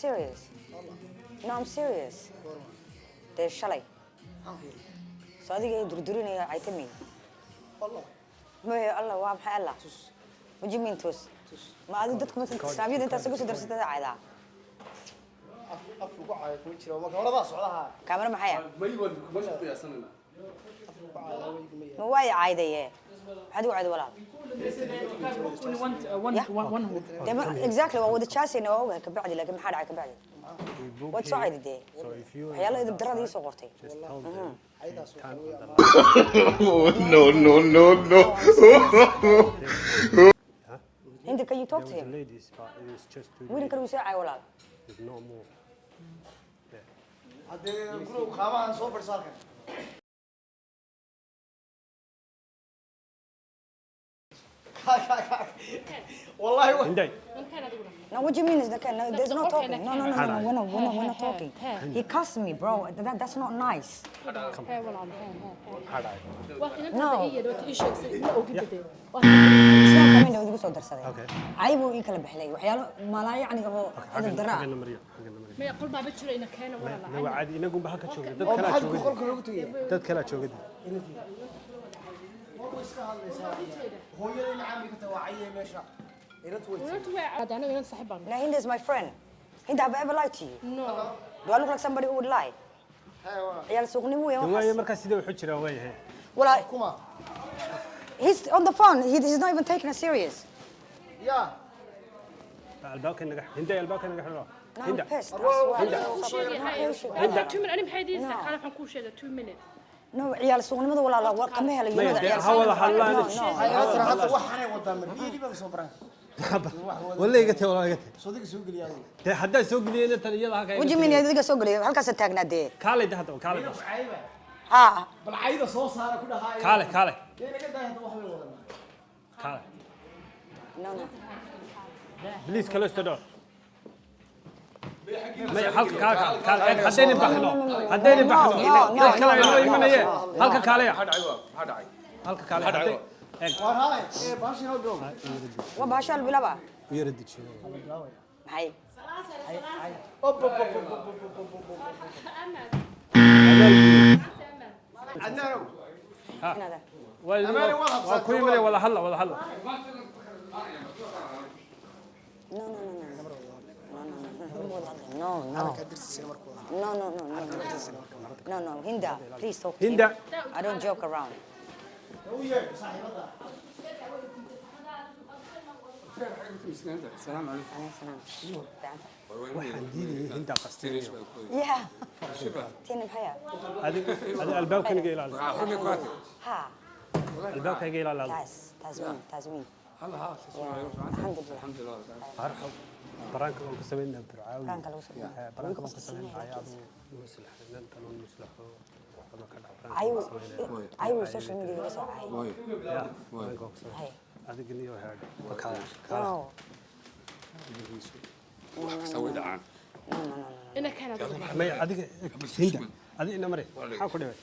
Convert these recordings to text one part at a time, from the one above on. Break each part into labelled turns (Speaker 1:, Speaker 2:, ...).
Speaker 1: serious. No, I'm serious. Dee shalay so adiga i durdurinaya caytamay. Maya, Allah, waa maxay Allah? What do you mean tus? Ma adigu dadku marka islaamiyada intaas uga soo darsatada caydaa?
Speaker 2: Af lagu caayo kuma jiro, marka horadaa socdaha.
Speaker 1: Kaamara maxaya?
Speaker 3: May waan kuma qiyaasanayna.
Speaker 2: Af lagu caayo weyguma yahay.
Speaker 1: Ma waa i caydaye? Maxaad igu cayday, walaal?
Speaker 4: Only one, one,
Speaker 1: Yeah.
Speaker 4: one, one.
Speaker 1: Dee exactly, waa wada jaasayna, waa ogahay kabacdi, laakiin maxaa dhacay kabacdi? Waad soo cayday dee.
Speaker 5: So if you
Speaker 1: Waxyaalo edeb darada ii soo qortay.
Speaker 5: just tell them
Speaker 2: Caydaas
Speaker 5: time on the
Speaker 6: No, no, no, no.
Speaker 1: Hinda, can you talk
Speaker 5: There
Speaker 1: to
Speaker 5: was
Speaker 1: him?
Speaker 5: ladies, but it was just two
Speaker 1: Wiilkan
Speaker 5: ladies.
Speaker 1: wuu soo caay, walaal.
Speaker 5: There's no more.
Speaker 2: Haddee gurow qaamahan soo fadhiso halkan. Wallahi
Speaker 5: Hinday.
Speaker 1: No, what do you mean is the no, there's no talking. No, no, no, no, no, we're not talking. He cussed me, bro. That's not nice.
Speaker 4: Hee walaal, hee, hee. Waa
Speaker 1: No.
Speaker 4: inantaada ii yeedh, waad ii sheegsay, ma ogid dee.
Speaker 1: Islaan kamid igu soo darsaday.
Speaker 5: Okay.
Speaker 1: Cay buu ii kala bixilay. Waxyaalo malaa yacni oo edeb darra ah.
Speaker 5: Xagga mariya, xagga mariya.
Speaker 4: Maya, qol baaba jiro, ina keena walaal.
Speaker 5: Na waa caadi, inagunba halka jooga. Dad
Speaker 2: Oo
Speaker 5: kalaa
Speaker 2: maxaad
Speaker 5: jooga.
Speaker 2: qolka loogu tegaya?
Speaker 5: Dad kalaa jooga.
Speaker 2: Waa iska hadlaysaa, hooyada macaan ka tahay, waa cayay meesha inantu way.
Speaker 4: Inantu way caadi, anaga inan saaxiib baan.
Speaker 1: Now, Hinda is my friend. Hinda, have I ever lied to you?
Speaker 4: No.
Speaker 1: Do I look like somebody who would lie?
Speaker 2: Hee waa.
Speaker 1: Ciyaal suuqnimo weeyaan
Speaker 5: Waayo
Speaker 1: waxaas.
Speaker 5: Markaa sidee wuxuu jiraa waayahay.
Speaker 1: Walaal,
Speaker 2: Kuma.
Speaker 1: he's on the phone. He's not even taking it serious.
Speaker 2: Ya.
Speaker 5: Albaabka naga Hinday, albaabka naga xidho.
Speaker 1: No, I'm
Speaker 5: Hinda.
Speaker 1: pissed. I swear.
Speaker 5: Hinda.
Speaker 4: Kuu sheegay, hee.
Speaker 5: Hinda.
Speaker 4: 2 minute, ani maxay diidaysaa? Kaale, waxaan kuu sheegay 2 minute.
Speaker 1: No, ciyaal suuqnimada, walaal, war kama helo
Speaker 5: Maya,
Speaker 1: yunada
Speaker 5: dee
Speaker 1: ciyaal
Speaker 5: ha wada hadlaan.
Speaker 1: No, no.
Speaker 2: Hayatana hadda waxaanay wadaa mariyadii baa soo baran.
Speaker 5: Walla iga tee, walla iga tee.
Speaker 2: Sodiga soo geliyaa.
Speaker 5: Dee haddaa soo geliyeen tan iyada halka.
Speaker 1: What do you mean adiga soo geliyay? Halkaas taagnaa dee.
Speaker 5: Kaalay de haddaba, kaalay.
Speaker 1: Ha.
Speaker 2: Bal cayda soo saara ku dhahaa.
Speaker 5: Kaalay, kaalay.
Speaker 2: Yay naga daay hadda, wax bay wadanaa.
Speaker 5: Kaalay.
Speaker 1: No.
Speaker 5: Please close the door. Maya, halka kaale, kaale, kaale. Haddayna baxno, haddayna baxno,
Speaker 1: No, no,
Speaker 5: dad kale
Speaker 1: no,
Speaker 5: inoo
Speaker 1: no,
Speaker 5: imanaye. Halka kaaleya.
Speaker 3: Maxaa dhacay waa? Maxaa dhacay?
Speaker 5: Halka kaale. Hadday eeg.
Speaker 2: Waar haalay ee baasha inoo bilow.
Speaker 1: Waa bahasha bilaba.
Speaker 5: U yara dejiyo.
Speaker 1: Maxay?
Speaker 2: Op op op op op op op op. Adnaanow.
Speaker 1: Inaada.
Speaker 2: Amaane waa
Speaker 5: Waa ku imanaya, wada hadla, wada hadla.
Speaker 1: No, no, no, no. No, no, no. No, no.
Speaker 2: Dirtiisina markuu.
Speaker 1: No, no, no, no. No, no. Hinda, please talk to him.
Speaker 5: Hinda.
Speaker 1: I don't joke around.
Speaker 2: U yeedh saaxiibada.
Speaker 3: السلام عليكم.
Speaker 1: Alayhi salaam. Fiican.
Speaker 5: Waxaan diidayay Hinda qastinaya.
Speaker 1: Yeah. Tina maxay ah?
Speaker 5: Adi adi albaabka naga ilaali.
Speaker 1: Ha.
Speaker 5: Albaabka iga ilaali.
Speaker 1: Taas weyn, taas weyn.
Speaker 3: هلا ها.
Speaker 1: Alxamdulillah.
Speaker 3: الحمد لله.
Speaker 5: Farxo, prank-ka waan ku samaynaa burcaawi.
Speaker 1: Prank-ka lagu sameeyo.
Speaker 5: Prank-ka waan ku samaynaa, adu muslax inantan oo muslaxo waxba ka dhac prank-ka
Speaker 1: Ayagu
Speaker 5: waan samaynaa.
Speaker 1: Ayagu social media iga soo cay.
Speaker 5: Ya, prank-ka waan ku samaynaa.
Speaker 1: Hay.
Speaker 5: Adiga niyo head kaale, kaale.
Speaker 1: No.
Speaker 3: Wax kasta way dhacaan.
Speaker 1: No, no, no, no.
Speaker 4: Ina keena adigu.
Speaker 5: Maya, adiga Hinda, adiga ina mari, maxaa ku dhibay?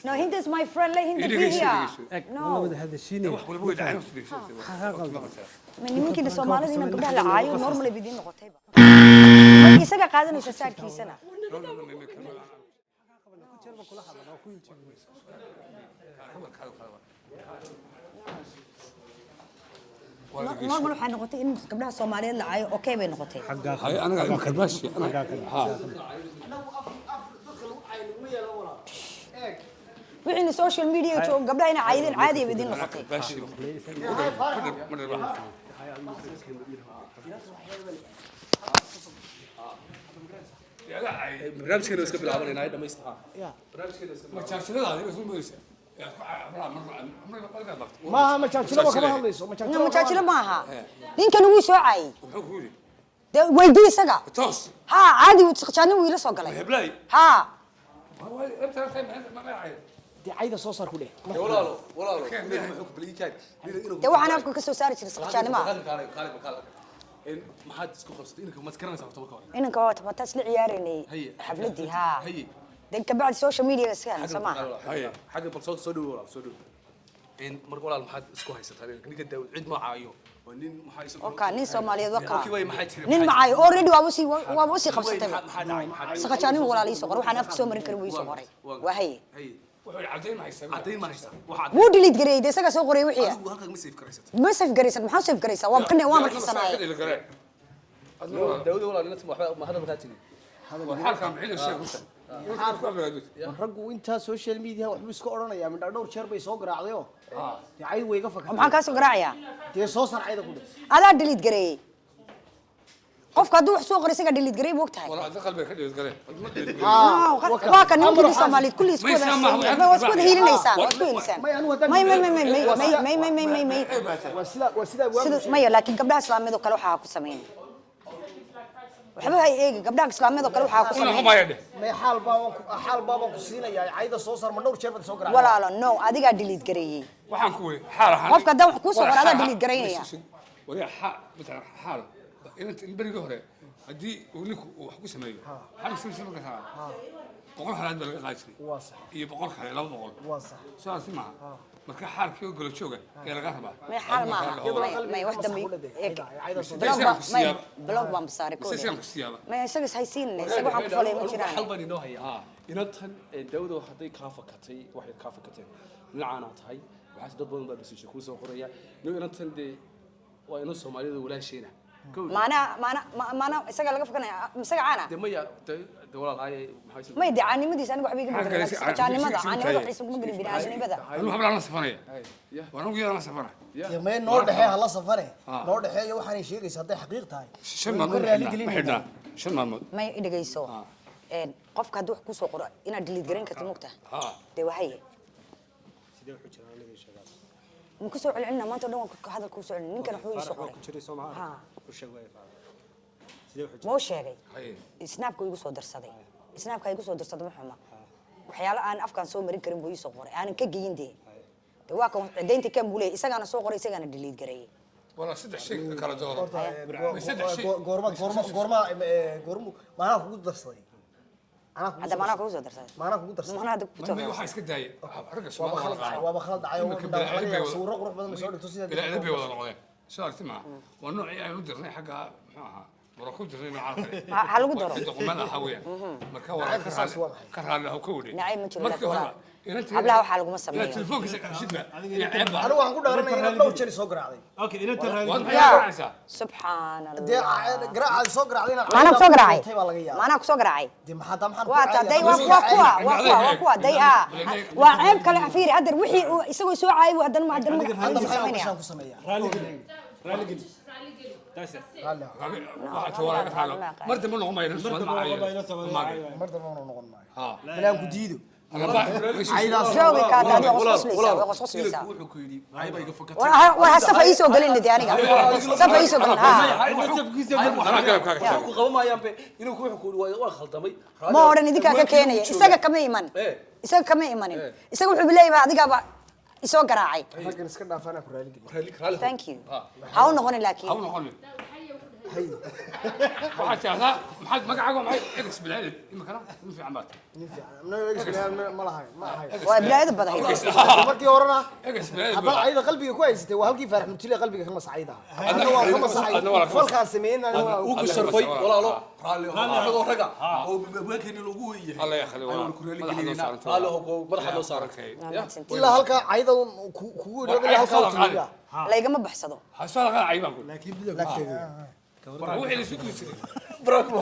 Speaker 1: No, Hinda is my friend. Let Hinda be here.
Speaker 5: Eeg.
Speaker 1: No.
Speaker 5: Wala wada hadashiinaya.
Speaker 3: Wax walba way dhacaan.
Speaker 1: Ma nimankiina Soomaalida inaan gabdhaha la caayo normally bidiin noqotayba. Marka isaga qaadanaysa saarkiisana.
Speaker 5: Kula hadla waa ku yijibi.
Speaker 1: Normal waxaa noqotay in gabdhaha Soomaaliyeed la caayo, okay bay noqotay.
Speaker 3: هاي انا كرباشي انا ها.
Speaker 2: Annagu af af dadka lagu caayo laguma yeelo, walaal, eeg.
Speaker 1: Wixiina social media jooga gabdhaha inay caayideen caadi bay idiin noqotay.
Speaker 3: كرباشي.
Speaker 2: Haye Faarax.
Speaker 3: Barnaamijkeena iska bilaabanayna dhamaystaa.
Speaker 2: Ya.
Speaker 3: Barnaamijkeena.
Speaker 2: Maaha majaajilo, kama hadlayso.
Speaker 1: No,
Speaker 2: Majaajilo.
Speaker 1: Majaajilo maaha. Ninkan wuu soo caayay. Dee weydii isaga.
Speaker 3: Toos.
Speaker 1: Ha, caadi wuu saqjaanin, wuu ila soo galay.
Speaker 3: Heblaay.
Speaker 1: Ha.
Speaker 2: Dee cayda soo saar ku dheh.
Speaker 3: Walaalo, walaalo.
Speaker 1: Dee waxaan afka ka soo saari jiray saqjaanimo ah.
Speaker 3: Maxaad isku qabsatay inanka? Maad garanaysaa horta marka hore?
Speaker 1: Inanka waa tabataa isla ciyaaraynay
Speaker 3: Haye.
Speaker 1: xafladii, ha.
Speaker 3: Haye.
Speaker 1: Dee kabacdi social media iska helna, soo maaha?
Speaker 3: Haye, xagga bal soo soo dhowo, walaal, soo dhowo. In marka walaal maxaad isku haysataa ninka Daawud cid ma caayo waa nin maxaa isagu
Speaker 1: Oka nin Soomaaliyeed waka.
Speaker 3: Okay, way maxaa jira
Speaker 1: Nin macaayo already waaba usii qabsatay.
Speaker 3: Maxaa dhacay? Maxaa dhacay?
Speaker 1: Saqajaanimo walaal ii soo qoray, waxaan afka soo marin karin buu ii soo qoray. Waa haye.
Speaker 3: Haye.
Speaker 7: Wuxuu yidhi caddayn ma haysaa.
Speaker 3: Caddayn ma haysaa. Waxa
Speaker 1: Wuu delete gareeyay dee, isagaa soo qoray wixii.
Speaker 3: adigu halkaas ma safe garaysatay?
Speaker 1: Ma safe garaysan, maxaa safe garaysaa? Waa qine, waa marxisanaaya.
Speaker 3: Daawud walaal inta waxba ma hadal kaa tigi.
Speaker 7: Xaalkaan bixin sheeg runta.
Speaker 2: Raggu intaa social media waxbuu iska odhanayaa, midha dhowr jeer bay soo garaacday oo dee cayd way iga fakatay.
Speaker 1: Maxaan kaa soo garaacayaa?
Speaker 2: Dee soo sar cayda ku dhe.
Speaker 1: Adaa delete gareeyay. Qofka hadduu wax soo qoray isagaa delete gareeyay, ma ogtahay?
Speaker 7: Walaal adna qalbiga ka dhigid galeen.
Speaker 1: Waa kan nimankii Soomaaliyeed kulli isku wada waa isku wada hiilinaysaan, waa isku hiilisaan.
Speaker 2: May, anigu haddaan
Speaker 1: May may may may may may may may may may.
Speaker 2: Waa sidaa waa
Speaker 1: Sida maya, laakiin gabdhaha islaameed oo kale waxaa ku sameyn. Waxba hay eegi, gabdhaha islaameed oo kale waxaa ku
Speaker 7: Una
Speaker 1: sameyn.
Speaker 7: xumaya dheh.
Speaker 2: May, xaal baa baan ku siinayaa, cayda soo sar, ma dhowr jeer baad soo garaacday?
Speaker 1: Walaalo, no, adigaa delete gareeyay.
Speaker 7: Waxaan ku weyey xaal ahaan.
Speaker 1: Qofka haddaan wax kuu soo qoro, adaa delete garaynaya.
Speaker 7: Wariya xaal matalan xaal inta in berigii hore haddii uu ninku uu wax ku sameeyo xal isla marka saa 100 halaad baa laga qaadi jiray.
Speaker 2: Waa sax.
Speaker 7: Iyo 100 kale, 200.
Speaker 2: Waa sax.
Speaker 7: Sidaasi maaha, marka xaalkii oo golo jooga ayaa laga rabaa.
Speaker 1: May, xaal maaha.
Speaker 2: Iyadoo
Speaker 1: May
Speaker 2: qalbiga
Speaker 1: may wax
Speaker 2: ka
Speaker 1: dambe
Speaker 2: masax ku dheh, cayda soo
Speaker 1: Blog
Speaker 7: Isagaan
Speaker 1: baa
Speaker 7: ku
Speaker 1: may
Speaker 7: siyaaba.
Speaker 1: Blog baan saaray
Speaker 7: Mise isagaan ku siyaaba.
Speaker 1: May, isaga is haysiin, isaga waxaan ku falay ma jiraan.
Speaker 3: Xal baan inoo hayaa. Inantan Daawud hadday kaa fakatay, waxay kaa fakatay dhinacaana tahay, waxaas dad badan baa message kuu soo qoraya. No, inantan dee waa inan Soomaalida walaasheena.
Speaker 1: Maanaa maana maana isaga laga fakanaya, isaga caana.
Speaker 3: Dee maya, dee walaal haye maxaa isagu
Speaker 1: May, dee caanimadiisa aniga waxba igama
Speaker 7: Maxaa
Speaker 1: gelin.
Speaker 7: kale
Speaker 1: Saqajaanimada caanimada
Speaker 7: si
Speaker 1: wax isuguma gelin bini'aadanimada.
Speaker 7: Anuu hablaan la safanaya.
Speaker 3: Ya.
Speaker 7: Waan ugu yaraan la safana.
Speaker 2: Dee may, noo dhexee hala safane, noo dhexeeyo waxaanay sheegaysa hadday xaqiiq tahay.
Speaker 7: 5
Speaker 2: Waynu
Speaker 7: maalmood
Speaker 2: ka
Speaker 7: ma
Speaker 2: raali
Speaker 7: xidhnaa, ma
Speaker 2: gelinayna.
Speaker 7: xidhnaa 5 maalmood.
Speaker 1: May, dhegayso. Qofka hadduu wax kuu soo qoro inaad delete garayn karto, mogtahay? Dee wahaye.
Speaker 5: Sidee wuxuu jiraa aniga ii sheegaa.
Speaker 1: Ma ku soo celcelina maanta o dhan, waan hadal kuu soo celin, ninkan waxbuu ii soo
Speaker 5: Faarax waa
Speaker 1: qoray.
Speaker 5: ku jiray soo maha?
Speaker 1: Ha.
Speaker 5: U sheeg waay Faarax. Sidee wuxuu
Speaker 1: Ma
Speaker 5: jiraa?
Speaker 1: u sheegay.
Speaker 7: Haye.
Speaker 1: Snapka igu soo darsaday, Snapka igu soo darsaday, ma xuma, waxyaalo aan afkaan soo marin karin buu ii soo qoray, aanan ka geyin. Dee waa kan cidaynta kan buu leeyahay, isagaana soo qoray, isagaana delete gareeyay.
Speaker 7: Walaal saddex shay kala dooro.
Speaker 2: Horta,
Speaker 7: Saddex shay.
Speaker 2: goorma maanaa kugu darsaday? Anaa kugu
Speaker 1: Hadda
Speaker 2: soo
Speaker 1: maanaa
Speaker 2: darsaday.
Speaker 1: kugu soo darsaday.
Speaker 2: Maanaa kugu darsaday.
Speaker 1: Maanaa hadda ku soo
Speaker 7: May,
Speaker 1: darsaday.
Speaker 7: waxaa iska daayay ragga
Speaker 2: Waaba
Speaker 7: Soomaalida
Speaker 2: khalad
Speaker 7: wada
Speaker 2: dhacay,
Speaker 7: qaada.
Speaker 2: waaba khalad dhacay oo
Speaker 7: Iminka
Speaker 2: midhaa waxaa laga
Speaker 7: bilaa
Speaker 2: yaabaa
Speaker 7: bay
Speaker 2: sawirro qurux badan soo dhigto sidaa.
Speaker 7: Bilaa edeb bay wada noqdeen, soo aragti maaha? Waa noocii aynu dirnay xagga muxuu ahaa Morocco dirnay noocaan kale.
Speaker 1: Ha lagu daro.
Speaker 7: Doqomada ahaa weeyaan. Marka waa
Speaker 2: Nacaybka saas waa maxay?
Speaker 7: ka raalli ha ka wadhe.
Speaker 1: Nacayb ma jiro,
Speaker 7: markii
Speaker 1: laakiin
Speaker 7: hore
Speaker 1: walaal. Hablaha waxaa laguma sameeyo.
Speaker 7: Inaad telefoonkiisa shidba iyo ceeb baa.
Speaker 2: Anigu waxaan ku dhaaranaya inaad dhowr jeer soo garaacday.
Speaker 5: Okay, inanta raali.
Speaker 7: Waad maxay
Speaker 1: Ya.
Speaker 7: garaacaysaa?
Speaker 1: Subxaan
Speaker 2: Dee
Speaker 1: Allah.
Speaker 2: garaacaad soo garaacday inaad
Speaker 1: Maanaa ku soo garaacay?
Speaker 2: Tay baa laga yaabaa.
Speaker 1: Maanaa ku soo garaacay?
Speaker 2: Dee maxaa taa, maxaan ku
Speaker 1: Waa
Speaker 2: caayaya?
Speaker 1: taday, waa kuwa kuwa waa kuwa waa kuwa day ah, waa ceeb kale. Fiiri hadda wixii uu isagoo soo caayay buu haddana
Speaker 2: Hadda
Speaker 1: magaciisa
Speaker 2: maxay
Speaker 1: samaynaya.
Speaker 2: meeshaan ku sameeyaa?
Speaker 5: Raali geli. Raali geli. That's it.
Speaker 2: Raalli ah.
Speaker 7: Waxaa tawara ka raallo mar dambe noqon maayo
Speaker 5: Mar dambe noqon maayo, Soomaali.
Speaker 2: Mar dambe una noqon maayo.
Speaker 7: Ha.
Speaker 2: Balaan ku diido.
Speaker 7: Caydaas.
Speaker 1: Joogi ka hadda waa qosqoslaysaa, waa qosqoslaysaa.
Speaker 3: Wuxuu ku yidhi cayba iga fakatay.
Speaker 1: War ha safa ii soo gelin dee, aniga safa ii soo gelin ha.
Speaker 7: Anaa garabkaaga taagan.
Speaker 3: Ku qaban maayaanbe inuu ku wuxuu ku yidhi waa khaldamay.
Speaker 1: Ma odhan idinkaa ka keenaya, isaga kama iman. Isaga kama imanin, isaga wuxuu leeyahay adigaaba isoo garaacay.
Speaker 2: Raggan iska dhaaf, anaa ku raali gelin.
Speaker 1: Thank you, ha u noqonin laakiin.
Speaker 7: Ha u noqonin. Waxaad tidahdaa maxaad magacaaga waa maxay? Egas bilaadib iminkana nin fiican baad tahay.
Speaker 2: Nin fiican. Anaga ma lahayn, ma ahayn.
Speaker 1: Waa bilaayada badahay.
Speaker 2: Markii horena
Speaker 7: Egas bilaadib.
Speaker 2: haddaad cayda qalbiga ku haysatay, waa halkii Faarax Mutile qalbiga ka masacayda. Anna waan ka masaxay.
Speaker 7: Adna waa ka masaxay.
Speaker 2: Falkaan sameeyey anna waa
Speaker 3: Uu ku sharfay walaalo, raalli anagoo raga oo haweenkeeni loogu weyn yahay.
Speaker 7: Alla yakhli walaal.
Speaker 3: Ayaan ku raali
Speaker 7: Madaxa noo
Speaker 3: gelinaynaa.
Speaker 7: saaran.
Speaker 3: Raalli oo madaxa noo saaran.
Speaker 7: Okay.
Speaker 2: Ilaa halkaa cayda kugu idhado, ilaa halkaa u timiga.
Speaker 1: Laygama baxsado.
Speaker 7: Ha soo laga caybaan ku.
Speaker 5: Laakiin bidix ku sheegay.
Speaker 7: Wixii la isu gudi jiray.
Speaker 3: Bravo.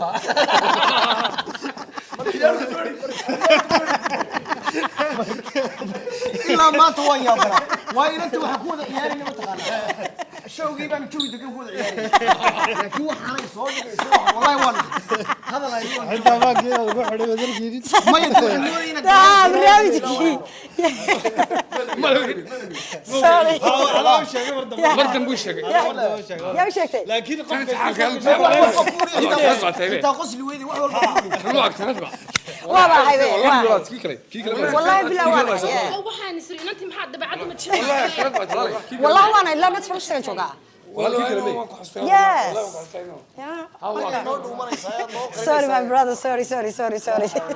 Speaker 2: Ilaa maanta waan yaabanaa, waayo inanta waxaan ku wada ciyaarayna mataqaanaa, showgii baan jawi degan ku wada ciyaarayna, laakiin waxaanay soo dhigayso wallahi waan hadal ay
Speaker 5: Xitaa baageeda ugu xidhay wadarkeedii.
Speaker 2: Maya, waxaan moodayay inaad
Speaker 1: Ah, barnaamijkii, sorry.
Speaker 5: Alaa u sheegay mar dambe.
Speaker 7: Mar dambe uu sheegay.
Speaker 1: Yaa u sheegtay?
Speaker 5: Laakiin
Speaker 7: Tan
Speaker 5: qofka
Speaker 7: imtixaanka
Speaker 2: xitaa qosli weydi wax walba.
Speaker 7: Tan waa agtanadba.
Speaker 1: Waaba ahay be, waa.
Speaker 3: Kii kale, kii kale.
Speaker 1: Wallahi bilaa waan ahay, yeah.
Speaker 4: Oo waxaan isiri inantii maxaa dabeecadda ma
Speaker 7: Wallahi agtanad baa
Speaker 3: Walaal,
Speaker 7: jirta.
Speaker 3: kii kale.
Speaker 1: Wallahi waan ahay, ilaa Netflix-ka joogaa.
Speaker 7: Wallahi waan ku xasuustaa.
Speaker 1: Yes.
Speaker 7: Wallahi waan ku xasuustaa.
Speaker 1: Yeah.
Speaker 2: Noo dhuumanaysaa, noo
Speaker 1: Sorry my brother, sorry, sorry, sorry, sorry.